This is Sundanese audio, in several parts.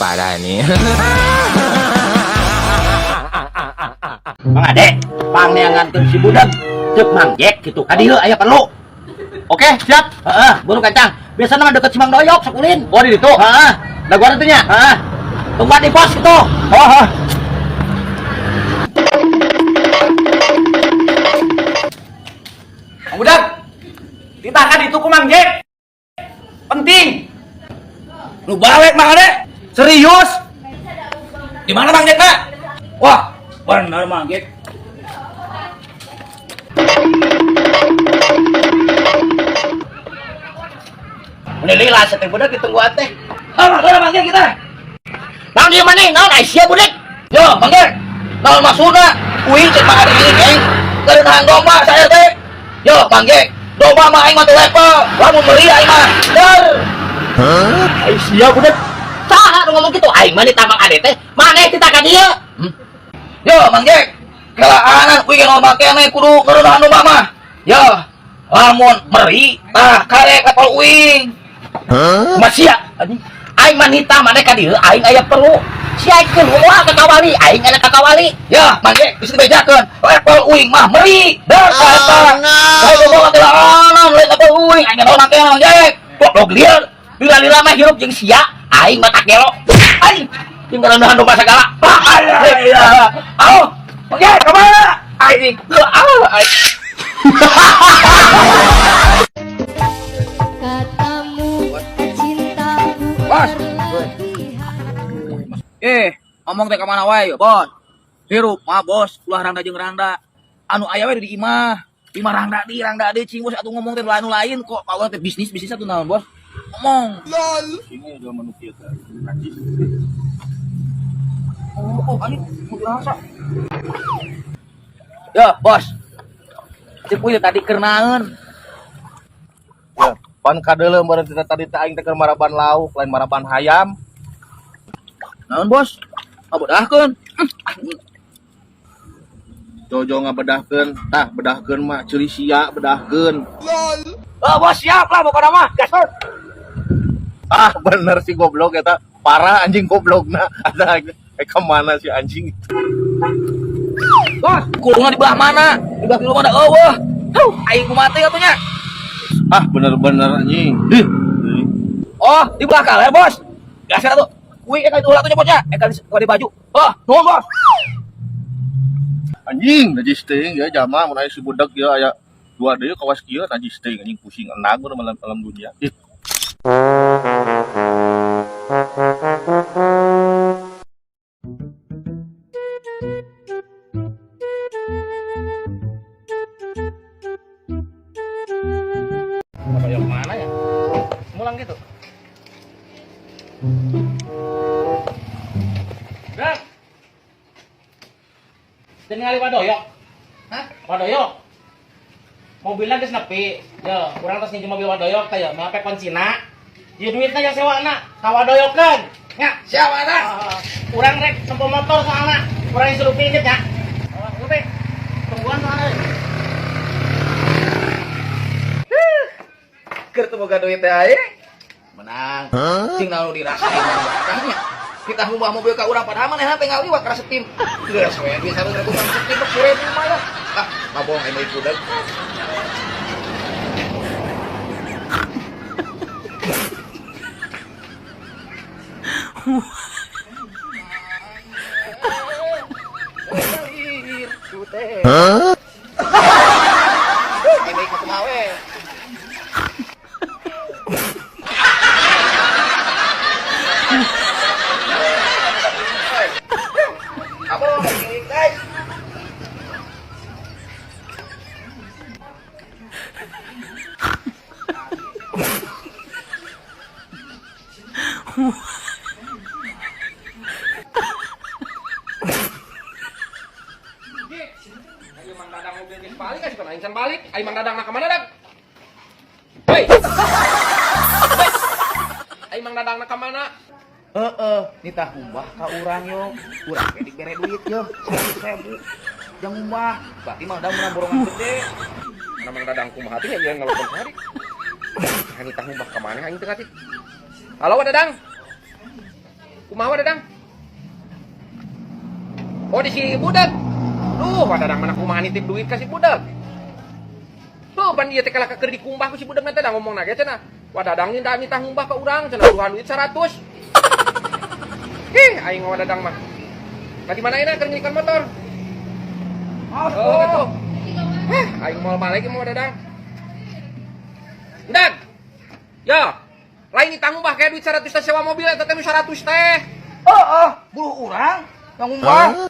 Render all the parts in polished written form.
Parah nih. Mang Ade, pangneangankeun si budak ceuk Mang Jack gitu. Ka dieu aya perlu. Oke, siap. Heeh, buru kacang. Biasana mah deket si Mang Doyok sok ulin. Oh, di ditu. Heeh, Dagoan itu nya. heeh. Tungguan di pos gitu. Oh, oh. Mang Budak. Ditahan itu ku Mang Jack. Penting. Lu balik Mang Ade. Serius? Di mana Mang Jack, Pak? Wah, bener Mang Jack. Ini lila seteh budak ditungguan teh. Ah, mana Mang Jack kita? Mang dieu maneh naon ai sia budak? Yo, Mang Jack. Naon maksudna? Uing cek Mang Ade ieu aing. Kareunahan domba saya teh. Yo, Mang Jack. Domba mah aing mah teu level. Lamun meuli aing mah. Der. Ai sia budak. Saha nu ngomong kitu? Aing mah ditambang Ade teh. Maneh titah ka dieu. Yo, Mang Jack. Kelaanan uing ngomong keneh kudu kareunahan domba mah. Yo, lamun meri tah karek level uing. Masih ya? Aing mah nitah maneh ka dieu, aing aya perlu. Si aing keluar ka kawali, aing aya ka kawali. Ya, Mang Jack bisa dibejakeun. Level uing mah meri. Dar ka eta. Saya ngomong kelaanan lain level uing, aing ngomong keneh Mang Jack. Goblok lieur. Lila-lila mah hirup jeung sia, aing mah tak gelo. Aing jeung ngarandahan domba sagala. Ah, iya. Au, Mang Jack ka mana? Aing, ah, aing. Katamu cintaku Bos. berlebihan. Ngomong teh ka mana wae, Bos. Hirup mah bos, ulah rangda jeung rangda. Anu aya we di imah. Imah rangda deui cing bos atuh ngomong teh anu lain kok kawan teh bisnis atuh naon bos. Ngomong. Ini udah manusia teh. Najis. Oh, anjing mau dirasa. Ya, bos. Cek uy tadi keur naon? Ya, pan kadeuleu meureun tina tadi teh aing teh keur maraban lauk, lain maraban hayam. Naon, bos? Ngabedahkeun. Jojo ngabedahkeun, tah bedahkeun mah ceuli sia bedahkeun. Oh, bos siap lah pokokna mah. Gas, bos. Ah, bener sih goblok eta. Parah anjing goblokna. Ada kemana si anjing itu? Bos, kurungna di belah mana? Di belah kiri mana? Eueuh. Tuh, aing kumaha teh atuh nya? Ah, bener-bener anjing. Ih. Oh, di belah kaler, bos. Gas atuh. Kuy eta itu atuh nya, bos nya. Eta di baju. Oh, nuhun, bos. Anjing, najis teuing ya jama mun aya si budak ya aya dua deui kawas kieu najis teuing anjing pusing enang urang malam alam dunia. Ih. Yang mana ya? Mulang gitu. Dak. Tinggal Wadoyok. Hah? Wadoyok. Mobilnya geus nepi. Ya, urang tos nginjem mobil Wadoyok teh ya, make kuncina. Ieu duitna yang sewana, ka Wadoyokkeun. Nya, Siap, ada. Urang rek nempo motor soalna. Urang yang selupi inget nya. Oh, teh. Tungguan soalna. Keur teu boga duit teh aing. Menang. Cing naon dirasain belakangnya. Kita ngubah mobil ka urang padahal manehna teh ngaliwat ka setim. Geus we bisa tukang setim 10.000 mah ya. Ah, ngabong aing mah budak. Hah? Ini kumaha we? Guys. Ayo Mang Dadang mobil geus balik geus aing can balik. Ayo Mang Dadang na ka mana, Dag? Hei. Ayo Mang Dadang na ka mana? Heeh, nitah ngumbah ka urang yo. Urang ge dibere duit yo, 100.000. Jang ngumbah, berarti Mang Dadang menang borongan gede. Nah, Mang Dadang kumaha teh nya ngelepon sehari. Nah, nitah ngumbah ka mana aing teu ngarti. Halo, Dadang. Kumaha Dadang? Oh di si budak. Duh, Dadang mana kumaha nitip duit ka si budak. Tuh pan ieu teh kalah keur dikumbah ku si budak teh da ngomongna ge cenah. Wah Dadang minta ngumbah ka urang cenah duhan duit 100. Ih, aing mah Dadang mah. Tadi mana enak keur nyelikan motor? Oh, gitu. Heh, aing moal balik mau Dadang. Udah. Ya. Lain ditanggung bah kayak duit 100 teh sewa mobil eta teh 100 teh. Oh, buru urang yang ngumbah.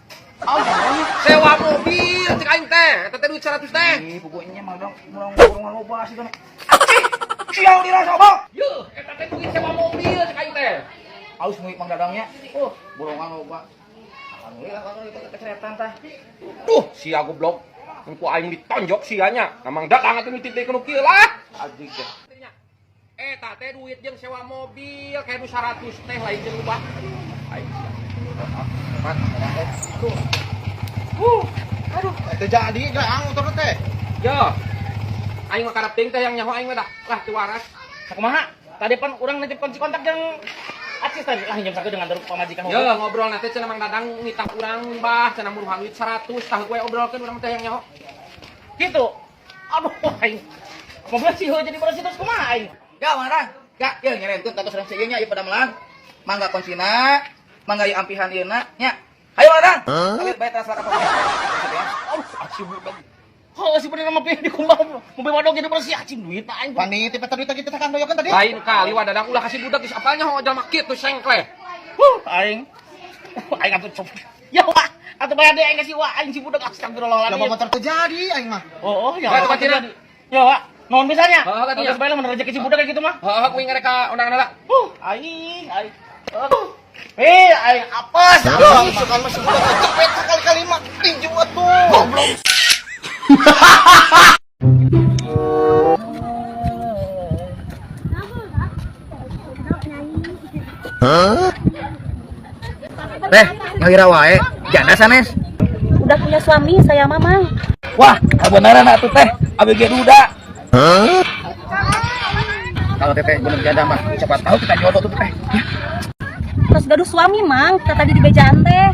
Sewa mobil cek aing teh, eta teh duit 100 teh. Ih, pokoknya mah dong, urang loba sih kan. Siang dirasa, Bang. Yuh, eta teh duit sewa mobil cek aing teh. Aus nguik Mang Dadangnya. Oh, borongan loba. Alhamdulillah kalau itu keceretan tah. Duh, sia goblok. Ku aing ditonjok sianya. Nah Mang Dadang atuh nitip deui kanu kieu lah. Anjing teh. Eta teh duit jeung sewa mobil kayak nu 100 teh lain jeung ubah. Aing sia. Mat, tuh. Aduh. Teu jadi gelang motor teh. Yo. Aing mah karep teuing teh yang nyaho aing mah dah. Lah teu waras. Sakumaha? Tadi pan urang nitip kunci kontak jeung Acis tadi lah jam 1 dengan pamajikan. Yo, ngobrol nanti cenah Mang Dadang nitah urang bah cenah muruhan duit 100 tah gue obrolkeun urang teh yang nyaho. Gitu. Aduh aing. Mobil sih jadi bersih terus kumaha aing? Ya, Mang Dadang. Ya, ya nyerenkeun tatos urang seueuh nya ieu padamelan. Mangga kuncina, mangga ieu ampihan ieu na nya. Hayo Mang Dadang. Ambil bae tas ka toko. Aduh, aci budak. Oh, si bener mah dikumbah mobil wadog jadi bersih acing duit aing. Panitip eta duit kita kan doyokan tadi. Lain kali Wa Dadang ulah kasih budak geus apalnya ho jalma kitu sengkleh. Huh, aing. Aing atuh cop. Ya wah, atuh bayar deh aing kasih wah aing si budak astagfirullahaladzim. Loba motor teu jadi aing mah. Oh, ya. Wah, tukang cina. Ya, Wak. Nuhun pisan nya. Heeh, katanya. Geus bae lah mun rezeki si budak kayak gitu mah. Heeh, kuing ngerek ka undangan heula. Aing, aing. Eh, aing apes. Aduh, sukan mah si budak cepet sekali-kali mah tinju atuh. Goblok. Teh, ngawira wae. Janda sanes. Udah punya suami saya mama. Wah, kebenaran atuh teh. Abg duda. Kalau teteh bener janda mah, siapa tahu kita jodoh tuh teh. Terus gaduh suami mang, kita tadi di bejaan teh.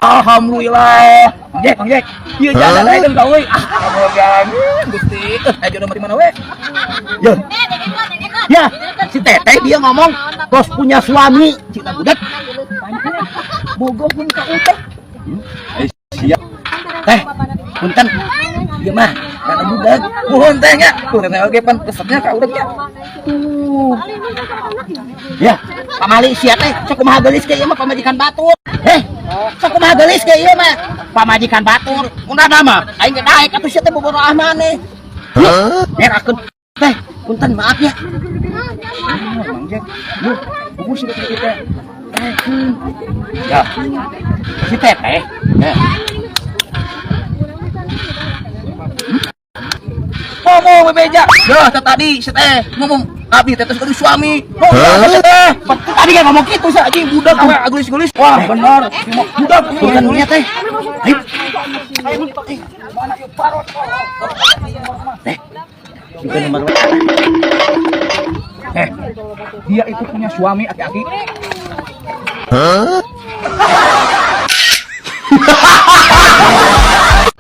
Alhamdulillah. Mang Jack, Mang Jack. Ieu janda teh deung ka euy. Alhamdulillah. Gusti, eh jodoh mah di mana we? Yo. Ya, si teteh dia ngomong terus punya suami, cita budak. Bogoh pun ka utah. Siap. Teh, punten. Ieu mah kana budak. Nuhun teh nya. Tuh teteh oge pan resepnya ka urang nya. Tuh. Ya, pamali sia teh sok kumaha geulis ge ieu mah pamajikan batur. Heh, sok kumaha geulis ge ieu mah pamajikan batur. Undana mah aing ge daek atuh sia teh bobodoh maneh. Heuh, ngerakeun teh, punten maaf ya. Mang Jack, yuh, buku sih teh. Ya, si teteh. Ya. Ngomong bebeja. Yah, tadi si teh ngomong abdi teh terus gaduh suami. Oh, ya, si teh. Tadi kan ngomong kitu sa anjing budak we agulis-gulis. Wah, bener. Budak bukan nya teh. Ayo. Mana ieu parot. Teh. Bukan nomor. Dia itu punya suami aki-aki.